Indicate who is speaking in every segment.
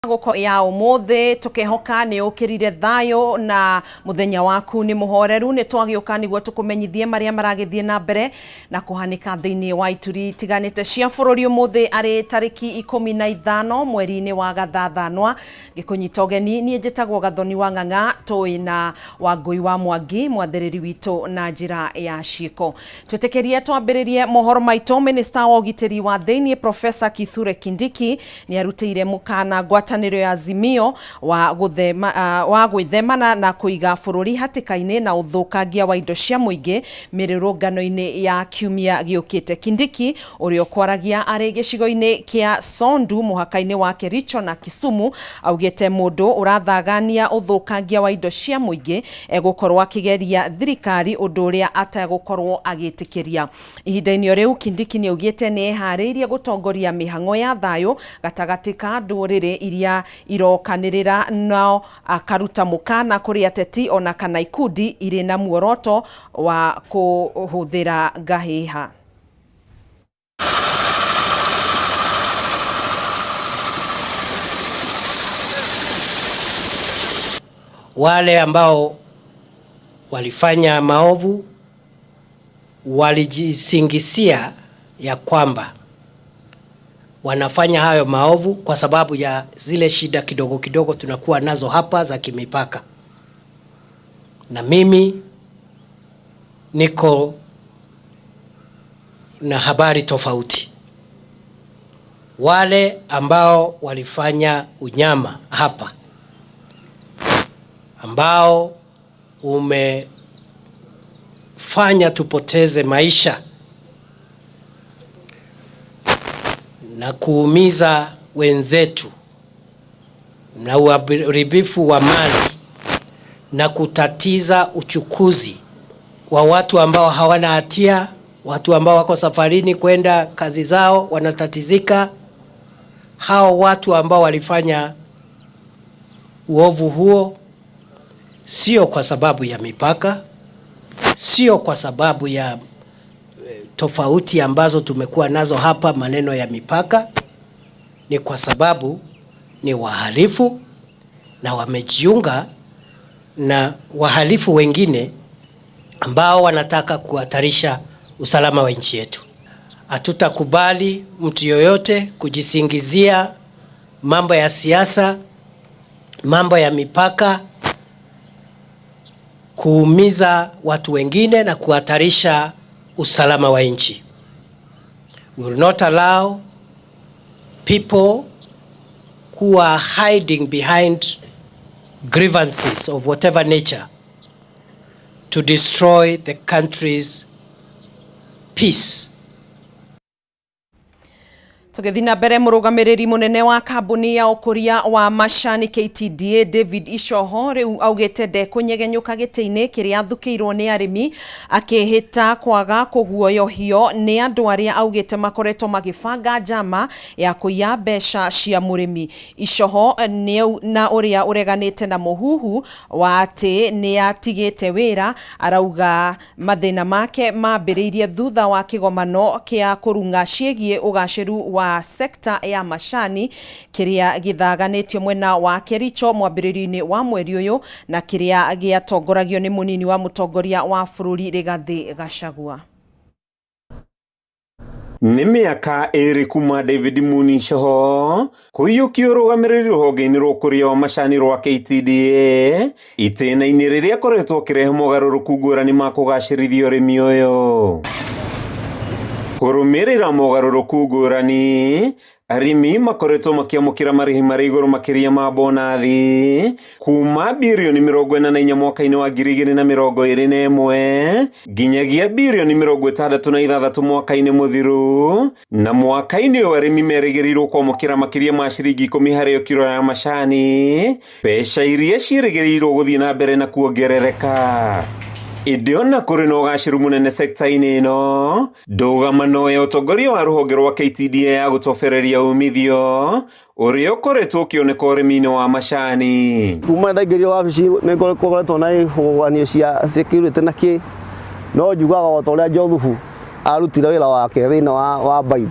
Speaker 1: Gũko ya ũmũthĩ tũkehoka nĩ ũkĩrire thayũ na mũthenya waku nĩ mũhoreru. Nĩ twagĩũka nĩguo tũkũmenyithie marĩa maragĩthiĩ na mbere na kũhanĩka thĩinĩ wa ituri itiganĩte cia bũrũri. Ũmũthĩ arĩ tarĩki 15 mweri-inĩ wa gathathanwa, ngĩkũnyita ũgeni niĩ njĩtagwo Gathoni wa Ng'ang'a, tũĩ na Wangũi wa Mwangi mwathĩrĩri witũ na njĩra ya ciĩko. Twĩtĩkĩrie twambĩrĩrie mohoro maitũ. Minista wa ũgitĩri wa thĩinĩ Professor Kithure Kindiki nĩ arutĩire mũkana ngwatanĩro ya Azimio wa gũthema, wa gwĩthemana na kũiga bũrũri hatĩka-inĩ na ũthũkangia wa indo cia mũingĩ mĩrũrũngano-inĩ ya kiumia gĩũkĩte. Kindiki ũrĩa ũkwaragia arĩ gĩcigo-inĩ kĩa Sondu mũhaka-inĩ wa Kericho na Kisumu augĩte mũndũ ũrathagania ũthũkangia wa indo cia mũingĩ egũkorwo akĩgeria thirikari, ũndũ ũrĩa atagũkorwo agĩtĩkĩria. Ihinda-inĩ o rĩu, Kindiki nĩ augĩte nĩ eharĩirie gũtongoria mĩhang'o ya thayũ gatagatĩ ka ndũrĩrĩ iria irokanĩrĩra, no akaruta mũkana kũrĩ ateti ona kana ikundi irĩ na muoroto wa kũhũthĩra ngahĩha.
Speaker 2: Wale ambao walifanya maovu walijisingizia ya kwamba wanafanya hayo maovu kwa sababu ya zile shida kidogo kidogo tunakuwa nazo hapa za kimipaka, na mimi niko na habari tofauti. Wale ambao walifanya unyama hapa ambao umefanya tupoteze maisha na kuumiza wenzetu na uharibifu wa mali na kutatiza uchukuzi wa watu ambao hawana hatia, watu ambao wako safarini kwenda kazi zao wanatatizika. Hao watu ambao walifanya uovu huo sio kwa sababu ya mipaka, sio kwa sababu ya tofauti ambazo tumekuwa nazo hapa maneno ya mipaka, ni kwa sababu ni wahalifu na wamejiunga na wahalifu wengine ambao wanataka kuhatarisha usalama wa nchi yetu. Hatutakubali mtu yoyote kujisingizia mambo ya siasa, mambo ya mipaka, kuumiza watu wengine na kuhatarisha usalama wa nchi. We will not allow people who are hiding behind grievances of whatever nature to destroy the country's peace.
Speaker 1: Tũgĩthiĩ na mbere, mũrũgamĩrĩri mũnene wa kambuni ya ũkũria wa macani KTDA David Icoho rĩu augĩte ndekũnyegenyũka gĩtĩ-inĩ kĩrĩa athukĩirwo nĩ arĩmi, akĩhĩta kwaga kũguoyohio nĩ andũ arĩa augĩte makoretwo magĩbanga njama ya kũiya mbeca cia mũrĩmi. Icoho na ũrĩa ũreganĩte na mũhuhu wa atĩ nĩ atigĩte wĩra, arauga mathĩna make mambĩrĩirie thutha wa kĩgomano kĩa kũrung'a ciĩgiĩ ũgacĩru wa sekta ya macani kĩrĩa gĩthaganĩtio mwena wa Kericho mwambĩrĩrio-inĩ wa mweri ũyũ, na kĩrĩa gĩatongoragio nĩ mũnini wa mũtongoria wa bũrũri Rigathĩ Gachagua.
Speaker 3: Nĩ mĩaka 2 kuma David Muni Icoho kũiyũkia ũrũgamĩrĩri rũhonge-inĩ rwa ũkũria wa macani rwa KTDA, itĩna-inĩ rĩrĩa akoretwo akĩrehe mogarũrũku ngũrani ma kũgacĩrithia ũrĩmi ũyũ. Kũrũmĩrĩra mogarũrũku ngũrani, arĩmi makoretwo makĩamũkĩra marĩhi marĩ igũrũ makĩria ma bonathi kuma birioni 44 mwaka-inĩ wa 2021 nginyagia birioni 66 mwaka-inĩ mũthiru, na mwaka-inĩ ũyũ arĩmi merĩgĩrĩirwo kwamũkĩra makĩria ma ciringi 10 harĩ o kiro ya macani, mbeca iria ciĩrĩgĩrĩirwo gũthiĩ na mbere na kuongerereka. Ĩndĩ ona kũrĩ na ũgacĩru mũnene sekta-inĩ ĩno, ndũgamano ya ũtongoria wa rũhonge rwa KTDA ya gũtobereria umithio ũrĩa ũkoretwo ũkĩoneka ũrĩmi-inĩ wa macani.
Speaker 4: Kuma ndaingĩrio wabici nĩ ngoretwo na ihũranio cia security na kĩ, no njugaga o ta ũrĩa Joseph arutire wĩra wake thĩinĩ wa Bible.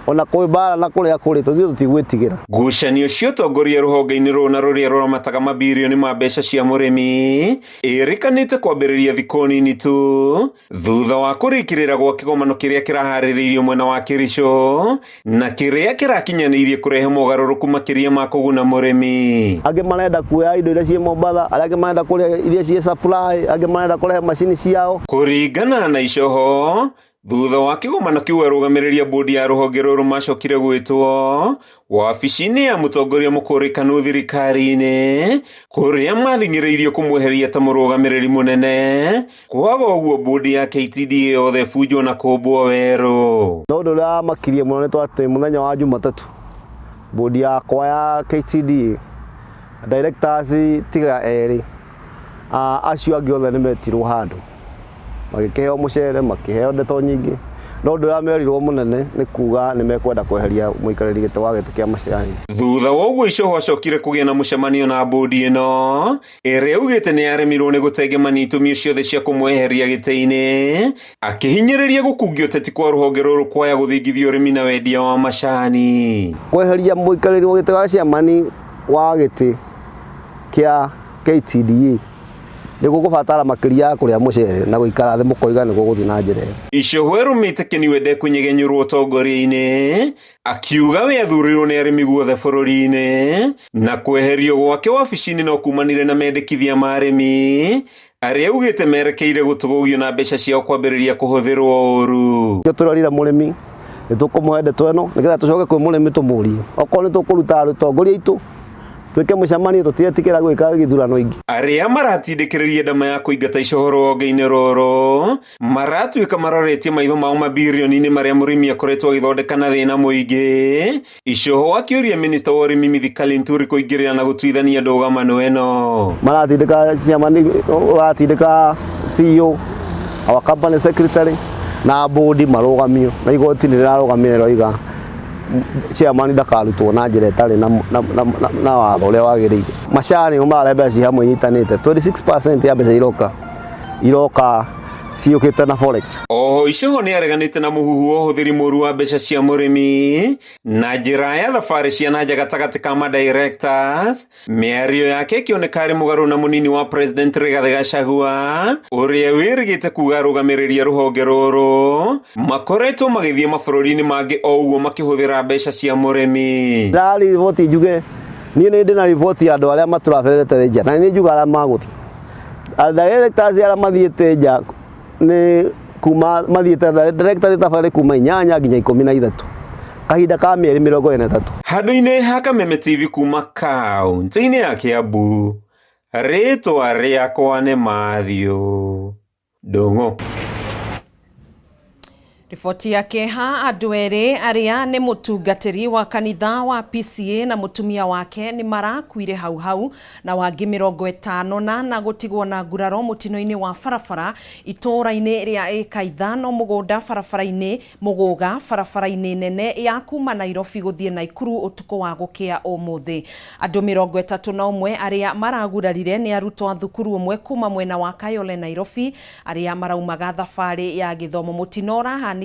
Speaker 4: Ona kwĩ mbara na kũrĩa kũrĩ tũthiĩ tũtigwĩtigĩra.
Speaker 3: Ngucanio cia ũtongoria rũhonge-inĩ rũrũ na rũrĩa rũramataga mabirioni ma mbeca cia mũrĩmi ĩrĩkanĩte kwambĩrĩria thikũ nini tu thutha wa kũrĩkĩrĩra gwa kĩgomano kĩrĩa kĩraharĩrĩirio mwena wa Kericho na kĩrĩa kĩrakinyanĩirie kũrehe mogarũrũku makĩria ma kũguna mũrĩmi.
Speaker 4: Angĩ marenda kuoya indo iria ciĩ Mombatha, arĩa angĩ marenda kũrĩa iria ciĩ supply, angĩ marenda kũrehe macini ciao.
Speaker 3: Kũringana na Icoho, thutha wa kĩgomano kĩu arũgamĩrĩri a bodi ya rũhonge rũrũ macokire gwĩtwo wabici-inĩ ya mũtongoria mũkũrĩkanu thirikari-inĩ kũrĩa mathing'ĩrĩirio kũmweheria ta mũrũgamĩrĩri mũnene. Kwaga ũguo bodi ya KTDA yothe ĩbunjwo na kũmbwo werũ.
Speaker 4: No ũndũ ũrĩa wamakirie mũno nĩ atĩ mũthenya wa Jumatatũ bodi yakwa ya KTDA directors tiga erĩ, acio angĩ othe nĩ metirwo handũ magĩkĩheo mũcere, makĩheo ndeto nyingĩ, no ũndũ ũrĩa merirwo mũnene nĩ kuga nĩ mekwenda kweheria mũikarĩri gĩtĩ wa gĩtĩ kĩa macani.
Speaker 3: Thutha wa ũguo Icoho acokire kũgĩa na mũcemanio na bodi ĩno ĩrĩa augĩte nĩ yaremirwo nĩ gũtengemania itũmi ciothe cia kũmweheria gĩtĩ-inĩ, akĩhinyĩrĩria gũkungio ũteti kwa rũhonge rũrũ kwaya gũthingithia ũrĩmi na wendia wa macani.
Speaker 4: Kweheria mũikarĩri wa gĩtĩ wa chairman wa gĩtĩ kĩa KTDA nĩ gũgũbatara makĩria ya kũrĩa mũcere na gũikara thĩ mũkoiga nĩ gũgũthiĩ na njĩra ĩyo.
Speaker 3: Icoho erũmĩte Kĩniwe ndekũnyegenyũrwo ũtongoria-inĩ, akiuga we athurirwo nĩ arĩmi guothe bũrũri-inĩ na kweherio gwake wabici-inĩ no kumanire na mendekithia ma arĩmi arĩa augĩte merekeire gũtũgũgio na mbeca ciao kwambĩrĩria kũhũthĩrwo ũru.
Speaker 4: Nĩkĩo tũrerire mũrĩmi nĩ tũkũmũhe ndeto ĩno nĩgetha tũcoke kwĩ mũrĩmi tũmũrie okorwo nĩ tũkũruta rũtongoria itũ twĩke mũcemanio tũtiretikĩra gwĩka gĩthurano ingĩ.
Speaker 3: Arĩa maratindĩkĩrĩria ndama ya kũingata Icoho rũhonge-inĩ rũrũ maratuĩka maroretie maitho mao mabirioni-inĩ marĩa mũrĩmi akoretwo agĩthondeka na thĩna mũingĩ. Icoho akĩũria minista wa ũrĩmi Mithika Linturi kũingĩrĩra na gũtuithania ndũgamano ĩno.
Speaker 4: Maratindĩka chairman, maratindĩka CEO, our company secretary na bodi marũgamio na igoti nĩ rĩrarũgamire rĩroiga chairman ndakarutwo na njĩra ĩtarĩ na watho ũrĩa wagĩrĩire. Macani nĩmo mararehe mbeca ci hamwe inyitanĩte 26% ya mbeca iroka ciũkĩte na forex.
Speaker 3: Oho Icoho nĩ areganĩte na mũhuhu wa ũhũthĩri mũru wa mbeca cia mũrĩmi na njĩra ya thabarĩ cia nanja gatagatĩ ka ma-directors, mĩario yake ĩkĩoneka arĩ mũgarũ na mũnini wa president Rigathĩ Gachagua ũrĩa wĩrĩgĩte kuga arũgamĩrĩri a rũhonge rũrũ makoretwo magĩthiĩ mabũrũri-inĩ mangĩ o ũguo makĩhũthĩra mbeca cia mũrĩmi.
Speaker 4: Ndĩrarĩ riboti njuge niĩ nĩ ndĩ na riboti ya andũ arĩa matũraberete nja na nĩ njuga arĩa magũthiĩ. Directors arĩa mathiĩte nja nĩ kuma mathiĩte directors thabarĩ kuma 8 nginya 13 kahinda ka mĩeri 43.
Speaker 3: Handũ-inĩ ha Kameme TV kuma kaunti-inĩ ya Kiambu, rĩtwa rĩakwa nĩ Matthew Ndung'u.
Speaker 1: Riboti ya kĩeha andũ erĩ arĩa nĩ mũtungatĩri wa kanitha wa PCA na mũtumia wake nĩ marakuire hau hau na wangĩ 54 gũtigwo na nguraro mũtino-inĩ wa barabara itũũra-inĩ rĩa ĩka 5 mũgũnda barabara-inĩ mũgũga barabara-inĩ nene ya kuma Nairobi gũthiĩ Naikuru ũtukũ wa gũkĩa ũmũthĩ. Andũ 31 arĩa maragurarire nĩ arutwo a thukuru ũmwe kuma mwena wa Kayole Nairobi arĩa maraumaga thabarĩ ya gĩthomo. Mũtino ũrahanĩkire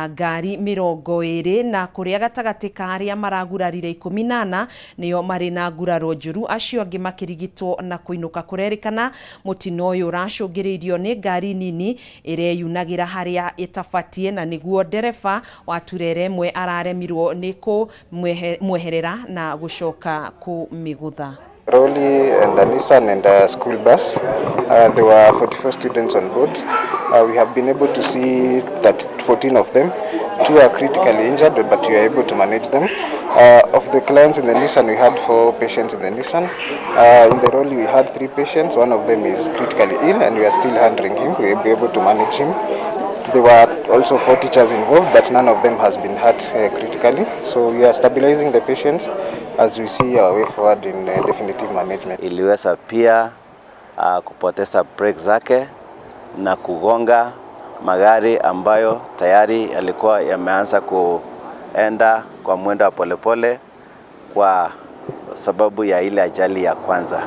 Speaker 1: ngari 20 na kũrĩa gatagatĩ ka arĩa maragurarire 14 nĩo marĩ na nguraro njũru, acio angĩ makĩrigitwo na kũinũka. Kũrerĩkana mũtino ũyũ ũracũngĩrĩirio nĩ ngari nini ĩreyunagĩra harĩa ĩtabatie na nĩguo ndereba wa turere ĩmwe araremirwo nĩ kũmweherera na gũcoka kũmĩgũtha.
Speaker 5: Roli and a Nissan and a school bus. There were 44 students on board. We have been able to see that 14 of them, 2 are critically injured, but we are able to manage them. Of the clients in the Nissan, we had 4 patients in the Nissan. In the Roli, we had 3 patients. One of them is critically ill, and we are still handling him. We will be able to manage him. There were also 4 teachers involved, but none of them has been hurt critically. So we are stabilizing the patients as we see our way forward in definitive management.
Speaker 6: Iliweza pia kupoteza brake zake na kugonga magari ambayo tayari yalikuwa yameanza kuenda kwa mwendo wa polepole kwa sababu ya ile ajali ya kwanza.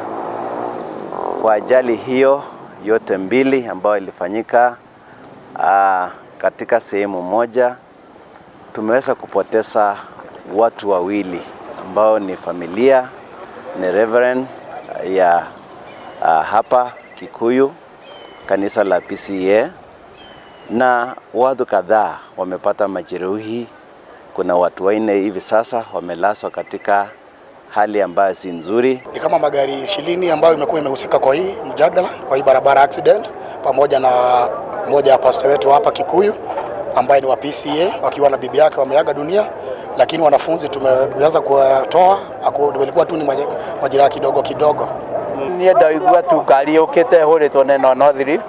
Speaker 6: Kwa ajali hiyo yote mbili ambayo ilifanyika katika sehemu moja, Tumeweza kupoteza watu wawili ambao ni familia, ni reverend ya hapa Kikuyu, kanisa la PCEA, na watu kadhaa wamepata majeruhi. Kuna watu 4 hivi sasa wamelazwa katika hali ambayo si nzuri.
Speaker 7: Ni kama magari 20 ambayo imekuwa imehusika kwa hii mjadala, kwa hii barabara accident, pamoja na mmoja ya pastor wetu hapa Kikuyu ambaye ni wa PCEA, wakiwa na bibi yake wameaga dunia. Lakini wanafunzi tumeweza kuwatoa, walikuwa tu ni majeraha kidogo kidogo.
Speaker 8: Niĩ ndaigua tu ngari yũkĩte ĩhũrĩtwo nĩ North Rift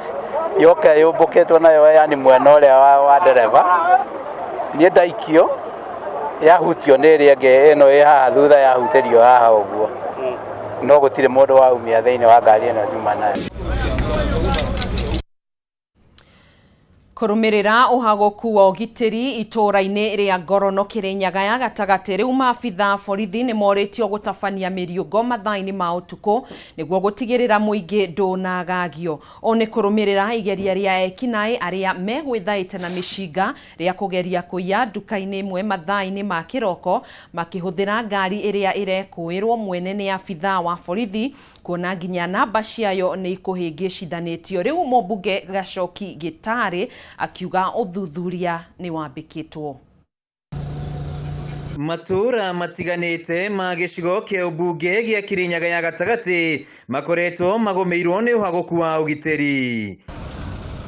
Speaker 8: yoka yũmbũkĩtwo nayo, yani mwena ũrĩa wa ndereba. Niĩ ndaikio yahutio nĩ ĩrĩa ĩngĩ ĩno ĩ haha thutha, yahutĩrio haha ũguo, no gũtirĩ mũndũ waumia thĩinĩ wa ngari ĩno nyuma nayo.
Speaker 1: Kurumirira uhagoku wa ugitiri itura-ini ria Ngorono Kirinyaga ya gatagati riu maabitha borithi ni moritio gutabania miriungo mathaa-ini ma utuku niguo gutigirira muingi ndunagagio. O ni kurumirira igeria ria ekinaĩ aria megwithaite na micinga ria kugeria kuiya nduka-ini imwe mathaa-ini ma kiroko makihuthira ngari iria irekuirwo mwene ni abithaa wa borithi kuona nginya namba ciayo ni ikuhingicithanitio. Riu mumbunge Gachoki Gitari akiuga uthuthuria ni wambikitwo.
Speaker 9: Matura matiganite ma gicigo kia ubunge gia Kirinyaga ya gatagati makoretwo magomeirwo ni uhagoku wa ugitiri.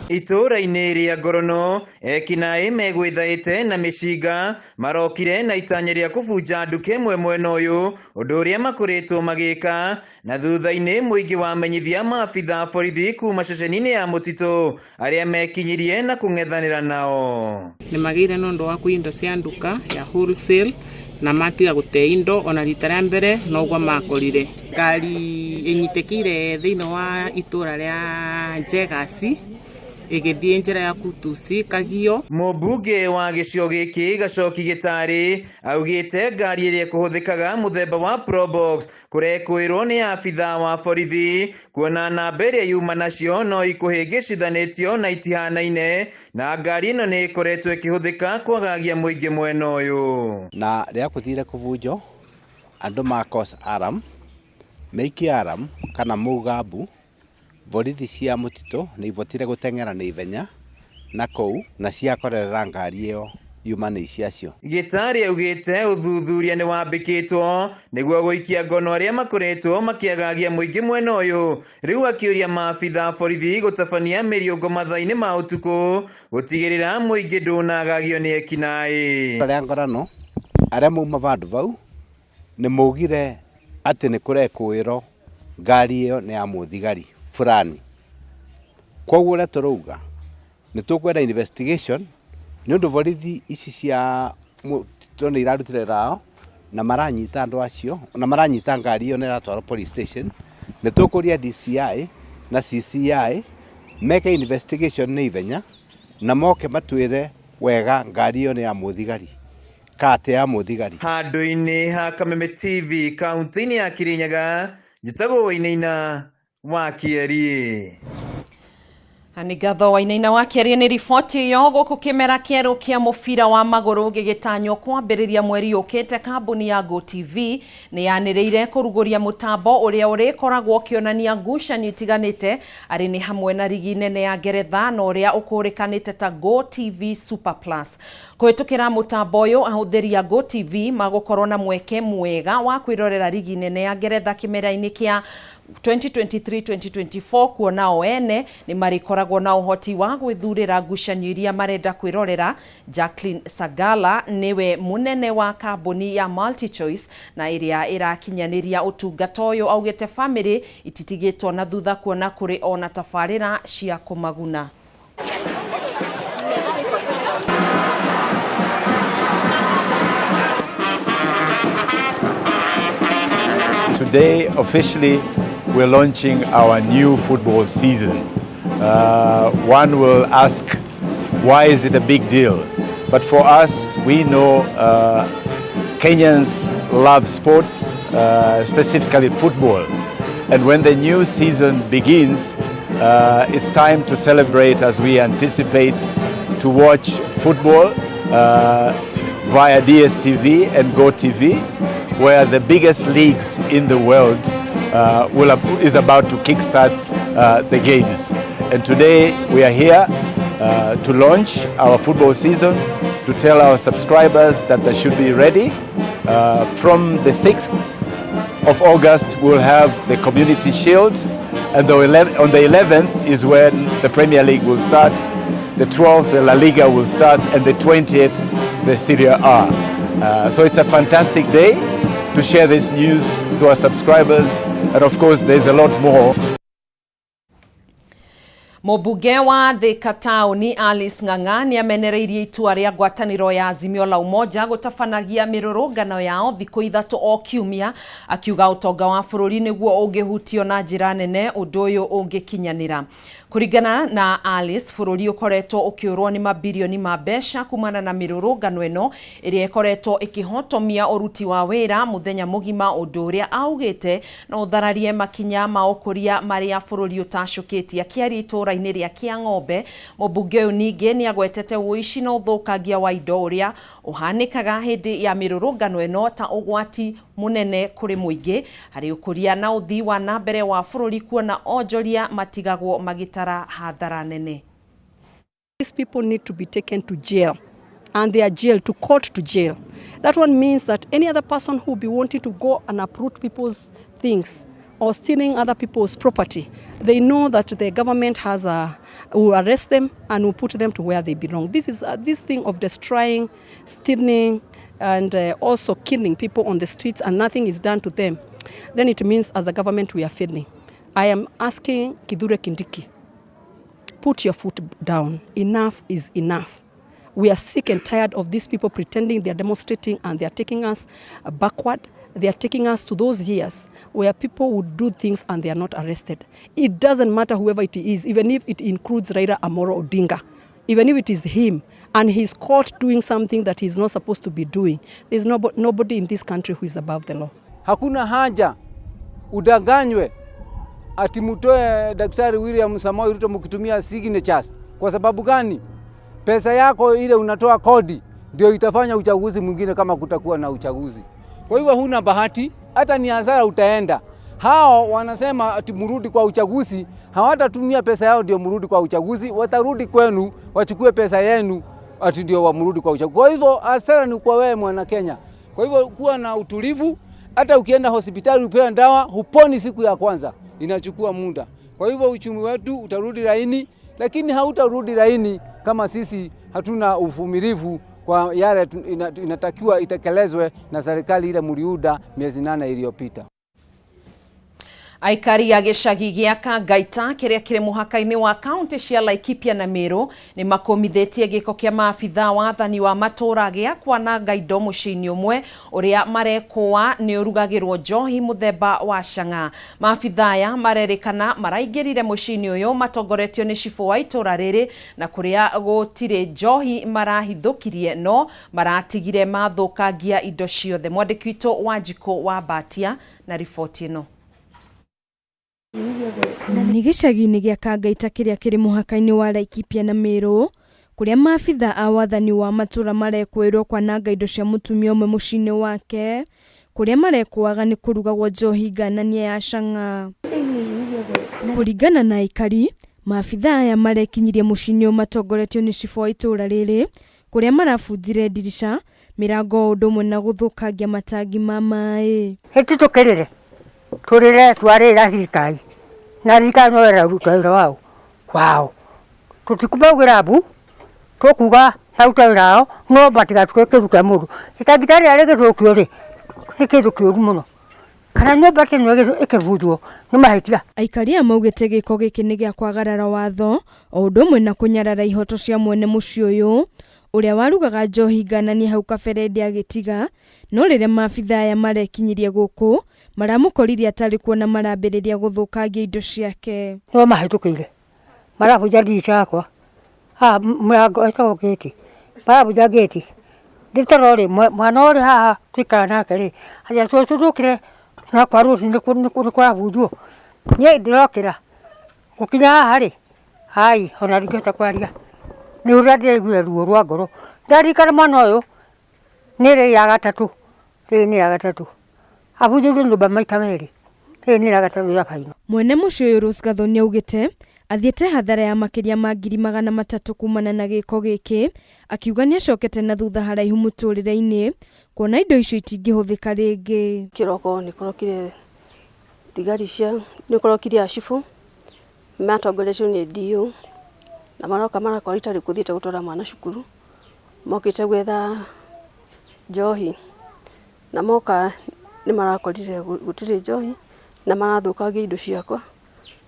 Speaker 9: Itũra-inĩ rĩa Ngorono ekinaĩ megwĩthaĩte na mĩcinga marokire na itanya rĩa kũbunja nduka ĩmwe mwena ũyũ, ũndũ ũrĩa makoretwo magĩka, na thutha-inĩ mũingĩ wamenyithia maabitha borithi kuma ceceni-inĩ ya mũtitũ arĩa mekinyirie na kũng'ethanĩra nao.
Speaker 10: Nĩ magĩire na ũndũ wa kũiya indo cia nduka ya wholesale na matiga gũte indo ona rita rĩa mbere noguo makorire. Ngari ĩnyitĩkĩire thĩinĩ wa itũra rĩa Njegasi igithie njira ya Kutusi Kagio.
Speaker 9: Mũmbunge wa gĩcigo gĩkĩ Gachoki Gĩtarĩ augĩte ngari ĩrĩa ĩkũhũthĩkaga mũthemba wa Probox kũrekwĩrwo nĩ abithaa wa borithi kuona namba ĩrĩa yuma nacio no ikũhĩngĩcithanĩtio na itihanaine, na ngari ĩno nĩ ĩkoretwo ĩkĩhũthĩka kwagagia mũingĩ mwena ũyũ.
Speaker 11: Na rĩrĩa kũthire kũbunjwo andũ makos aram meikie aram kana mũgambu, borithi cia mũtitũ nĩ ivotire gũteng'era na ithenya na kũu na ciakorerera ngari ĩyo yuma nĩ ciacio.
Speaker 9: Gĩtarĩ augĩte ũthuthuria nĩ wambĩkĩtwo nĩguo gũikia ngono arĩa makoretwo makĩagagia mũingĩ mwena ũyũ. Rĩu akĩũria maabitha borithi gũtabania mĩriũngo mathaa-inĩ ma ũtukũ gũtigĩrĩra mũingĩ ndũnagagio nĩ ekinaĩ.
Speaker 11: Arĩa Ngorano arĩa mauma vandũ vau nĩ maugire atĩ nĩ kũrekũĩrwo ngari ĩyo nĩ ya mũthigari fulani. Koguo ũrĩa tũrauga nĩ tũkwenda investigation nĩ ũndũ borithi ici cia mũtitũ nĩ irarutire rao na maranyita andũ acio na maranyita ngari ĩyo na ĩratwarwo police station. Nĩ tũkũria DCI na CCI meke investigation nĩ ithenya na moke matwĩre wega ngari ĩyo nĩ ya mũthigari kate ya mũthigari.
Speaker 9: Handũ-inĩ ha Kameme TV kaunti-inĩ ya Kirinyaga, njĩtagwo Wainaina wa Kĩerie.
Speaker 1: Nĩ ngatho Wainaina wa Kĩerie nĩ riboti ĩyo. Gũkũ kĩmera kĩerũ kĩa mũbira wa magũrũ gĩgĩtanywo kwambĩrĩria mweri ũkĩte, kambuni ya GoTV nĩ yanĩrĩire kũrugũria mũtambo ũrĩa ũrĩkoragwo ũkĩonania ngucanio itiganĩte arĩ nĩ hamwe na rigi nene ya Ngeretha na ũrĩa ũkũrĩkanĩte ta GoTV Super Plus. Kũhĩtũkĩra mũtambo ũyũ, ahũthĩri a GoTV magũkorwo na mweke mwega wa kwĩrorera rigi nene ya Ngeretha kĩmera-inĩ kĩa 2023-2024, kuona o ene nĩ marĩkoragwo na ũhoti wa gwĩthurĩra ngucanio iria marenda kwĩrorera. Jacqueline Sagala nĩwe mũnene wa kambuni ya MultiChoice na ĩrĩa ĩrakinyanĩria ũtungata ũyũ augĩte famĩlĩ ititigĩtwo na thutha kuona kũrĩ ona tabarĩra cia kũmaguna.
Speaker 12: Today, officially, we're launching our new football season. One will ask, why is it a big deal? But for us, we know Kenyans love sports, specifically football. And when the new season begins, it's time to celebrate as we anticipate to watch football. via DSTV and GoTV, where the biggest leagues in the world is about to kickstart the games. And today we are here to launch our football season, to tell our subscribers that they should be ready. From the 6th of August, we'll have the Community Shield, and on the 11th is when the Premier League will start, the 12th, the La Liga will start, and the 20th, the Serie A. So it's a fantastic day to share this news to our subscribers, and of course, there's a lot more.
Speaker 1: Mũmbunge wa Thika taũni Alice Ng'ang'a nĩ amenereirie itua rĩa ngwatanĩro ya Azimio la Umoja gũtabanagia mĩrũrũngano yao thikũ 3 o kiumia, akiuga ũtonga wa bũrũri nĩguo ũngĩhutio na njĩra nene ũndũ ũyũ ũngĩkinyanĩra. Kũringana na Alice, bũrũri ũkoretwo ũkĩũrwo nĩ mabirioni ma mbeca kumana na mĩrũrũngano ĩno ĩrĩa ĩkoretwo ĩkĩhotomia ũruti wa wĩra mũthenya mũgima, ũndũ ũrĩa augĩte no ũthararie makinya ma ũkũria marĩa bũrũri ũtacũkĩtie. Akĩaria itũũra-inĩ rĩa Kĩang'ombe, mũmbunge ũyũ ningĩ nĩagwetete ũici na ũthũkangia wa indo ũrĩa ũhanĩkaga hĩndĩ ya mĩrũrũngano ĩno ta ũgwati mũnene kũrĩ mũingĩ harĩ ũkũria na ũthii wa na mbere wa bũrũri, kuona onjoria matigagwo magĩtara hathara nene.
Speaker 13: These people need to be taken to jail, and they are jailed, to court to jail. That one means that any other person who be wanting to go and uproot people's things or stealing other people's property, they know that the government will arrest them and will put them to where they belong. This is this thing of destroying, stealing, and also killing people on the streets, and nothing is done to them. Then it means as a government we are failing. I am asking Kithure Kindiki, put your foot down. Enough is enough. We are sick and tired of these people pretending they are demonstrating and they are taking us backward. They are taking us to those years where people would do things and they are not arrested. It doesn't matter whoever it is, even if it includes Raila Amolo Odinga, even if it is him and he's caught doing something that he's not supposed to be doing. There's nobody in this country who is above the law.
Speaker 14: Hakuna haja udanganywe ati mutoe Daktari William Samoei Ruto mkitumia signatures. Kwa sababu gani? Pesa yako ile unatoa kodi ndio itafanya uchaguzi mwingine kama kutakuwa na uchaguzi. Kwa hivyo huna bahati, hata ni hasara utaenda. Hao wanasema ati murudi kwa uchaguzi, hawatatumia pesa yao ndio murudi kwa uchaguzi, watarudi kwenu wachukue pesa yenu ati ndio wamrudi kwa uchaguzi. Kwa hivyo hasara ni kwa wewe mwana Kenya. Kwa hivyo kuwa na utulivu, hata ukienda hospitali upewe dawa, huponi siku ya kwanza, inachukua muda. Kwa hivyo uchumi wetu utarudi laini, lakini hautarudi laini kama sisi hatuna uvumilivu kwa yale inatakiwa itekelezwe na serikali ile mliunda miezi 8 iliyopita.
Speaker 1: Aikari a gĩcagi gĩa Kangaita kĩrĩa kĩrĩ mũhaka-inĩ wa kaunti cia Laikipia na Meru nĩ makũmithĩtie gĩko kĩa maabitha wathani wa matũũra gĩa kwananga indo mũciĩ-inĩ ũmwe ũrĩa marekũa nĩ ũrugagĩrwo njohi mũthemba wa cang'a. Maabitha aya marerĩkana maraingĩrire mũciĩ-inĩ ũyũ matongoretio nĩ cibũ wa itũũra rĩrĩ na kũrĩa gũtirĩ njohi marahithũkirie no maratigire mathũkangia indo ciothe. Mwandĩki witũ Wanjikũ wa Mbatia na riboti ĩno.
Speaker 15: Nĩ gĩcagi-inĩ gĩa Kangaita kĩrĩa kĩrĩ mũhaka-inĩ wa Laikipia na Meru kũrĩa maabitha a wathani wa matũũra marekũĩrwo kwananga indo cia mũtumia ũmwe mũciĩ-inĩ wake kũrĩa marekũaga nĩ kũrugagwo njohi ngananie ya cang'a. Kũringana na aikari, maabitha aya marekinyirie mũciĩ-inĩ ũyũ matongoretio nĩ cibũ wa itũũra rĩrĩ kũrĩa marabunjire ndirica, mĩrango o ũndũ ũmwe na gũthũkangia matangi ma maĩ.
Speaker 16: Ĩtitũkĩrĩre tũrĩre twarĩra thirikari na thirikari no ĩraruta wĩra wao tũtikumaugĩra mbu tũkuga maruta wĩra wao no matigatuĩke kĩruta mũndũ itangi ta rĩrĩa rĩgĩthũkio rĩ nĩ kĩndũ kĩũru mũno kana nyũmba ta ĩno ĩkĩbunjwo nĩ mahĩtia.
Speaker 15: Aikari aya maugĩte gĩko gĩkĩ nĩ gĩa kwagarara watho o ũndũ ũmwe na kũnyarara ihoto cia mwene mũciĩ ũyũ ũrĩa warugaga njohi ngananie hau kabere hĩndĩ agĩtiga, no rĩrĩa maabitha aya marekinyirie gũkũ maramũkorire atarĩ kuo na marambĩrĩria gũthũkangia indo ciake.
Speaker 16: No mahĩtũkĩire marabunja ndirica yakwa haha mũrango ĩtagwo ngĩti marabunja ngĩti ndĩtoro rĩ mwana ũrĩ haha tũikara nake rĩ atĩ tũkĩre na kwa rũcinĩ nĩ kũrabunjwo niĩ ndĩrokĩra gũkinya haha rĩ ai ona ndingĩhota kwaria nĩ ũrĩa ndĩraiguire ruo rwa ngoro ndarikana mwana ũyũ Nĩ rĩ ya gatatũ, rĩrĩ nĩ ya gatatũ. Abunjĩirwo nyũmba maita merĩ, rĩrĩ nĩ rĩa gatatũ rĩa baino.
Speaker 15: Mwene mũciĩ ũyũ Rose Gathoni augĩte athiĩte hathara ya makĩria ma ngiri magana matatũ kumana na gĩko gĩkĩ, akiuga nĩacokete na thutha haraihu mũtũrĩre-inĩ kuona indo icio itingĩhũthĩka rĩngĩ.
Speaker 17: Kĩroko nĩ kũrokire thigari cia nĩ kũrokire acibũ matongoretio nĩ DO na maroka marakora itarĩ gũthiĩte gũtwara mwana cukuru, mokĩte gwetha njohi na moka nĩ marakorire gũtirĩ njohi na marathũkangia indo ciakwa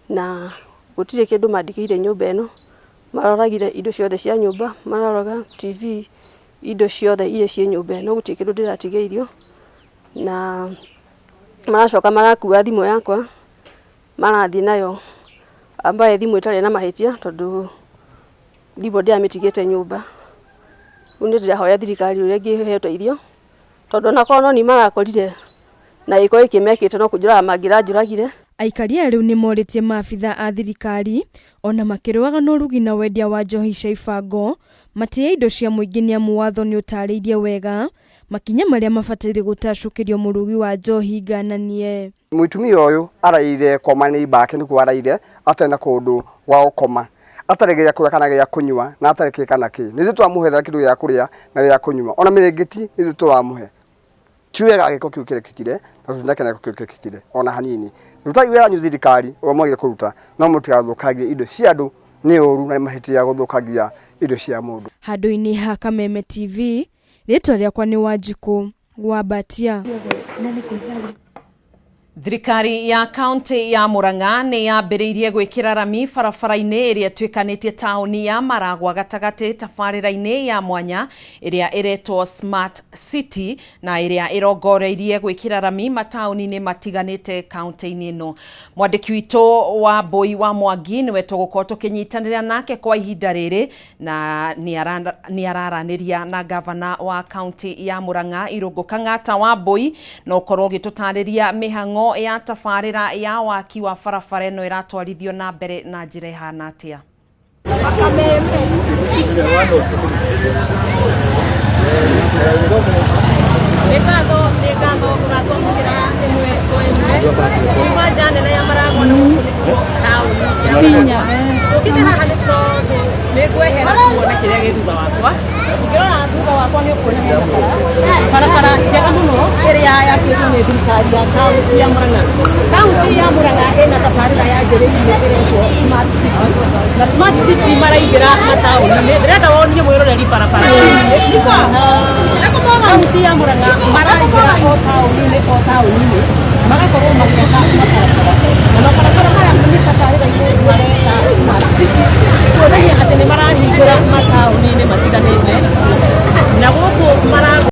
Speaker 17: na gũtirĩ kĩndũ mandĩkĩire nyũmba ĩno, maroragire indo ciothe cia nyũmba, maroraga TV, indo ciothe iria ciĩ nyũmba ĩno gũtirĩ kĩndũ ndĩratigĩirio na maracoka marakua thimũ yakwa marathiĩ nayo ambaye thimũ ĩtarĩ na mahĩtia tondũ thimũ ndĩramĩtigĩte nyũmba. Rĩu nĩ ndĩrahoya thirikari ũrĩa ĩngĩhe ũteithio tondũ onakorwo no niĩ marakorire na gĩko gĩkĩ mekĩte no kũnjũraga mangĩranjũragire.
Speaker 15: Aikari aya rĩu nĩmorĩtie maabitha a thirikari ona makĩrũaga na ũrugi na wendia wa njohi cia ibango matĩe indo cia mũingĩ nĩamu watho nĩũtarĩirie wega makinya marĩa mabataire gũtacũkĩrio mũrugi wa njohi ngananie.
Speaker 18: Mũtumia ũyũ araire kwa maneiba ake nĩkuo araire atarĩ na kũndũ gwa gũkoma atarĩ gĩa kũrĩa kana gĩa kũnyua na atarĩ kĩ kana kĩ. Nĩ ithuĩ tũramũhethera kĩndũ gĩa kũrĩa na gĩa kũnyua ona mĩrĩngĩti nĩ ithuĩ tũramũhe. Ti wega gĩko kĩu kĩrekĩkire na tũtinakena gĩko kĩu kĩrekĩkire ona hanini. Rutai wĩra wanyu thirikari ũrĩa mwagĩrĩire kũruta no mũtigathũkangie indo cia andũ nĩ ũru na nĩ mahĩtia gũthũkangia indo cia mũndũ.
Speaker 15: Handũ-inĩ ha Kameme TV, rĩtwa rĩakwa nĩ Wanjikũ wa Mbatia.
Speaker 1: Thirikari ya kaunti ya Murang'a nĩ yambĩrĩirie gwĩkĩra rami barabara-inĩ ĩrĩa ĩtuĩkanĩtie taũni ya Maragwa gatagatĩ tabarĩra-inĩ ya mwanya ĩrĩa ĩretwo Smart City na ĩrĩa ĩrongoreirie gwĩkĩra rami mataũni-inĩ matiganĩte kaunti-inĩ ĩno. Mwandĩki witũ wa Mbũi wa Mwangi nĩwe tũgũkorwo tũkĩnyitanĩra nake kwa ihinda rĩrĩ na nĩ araranĩria na gavana wa kaunti ya Murang'a Irũngũ Kang'ata wa Mbũi na ũkorwo ũgĩtũtarĩria mĩhang'o ya tabarĩra ya waki wa barabara ĩno ĩratwarithio na mbere na njĩra ĩhana atĩa. Nĩ ngatho nĩ ngatho ũratwamũkĩra ĩmwe kwa ĩmwe kuma nja nene ya Maragwa na gũkũ nĩkuo taũni ya Maragwa. Tũkĩte haha nĩ tondũ nĩ ngwehera tuone kĩrĩa gĩ thutha wakwa. Ũngĩrora thutha wakwa nĩ ũkuona hena bara barabara njega mũno ĩrĩa yakĩtwo nĩ thirikari ya kaunti ya Murang'a. Kaunti ya Murang'a ĩna tabarĩra yanjĩrĩirie ĩretwo Smart City na Smart City maraingĩra mataũni-inĩ. Ndĩrenda wonie mwĩroreri barabara kaunti ya Murang'a maraingĩra o taũni-inĩ o taũni-inĩ magakorwo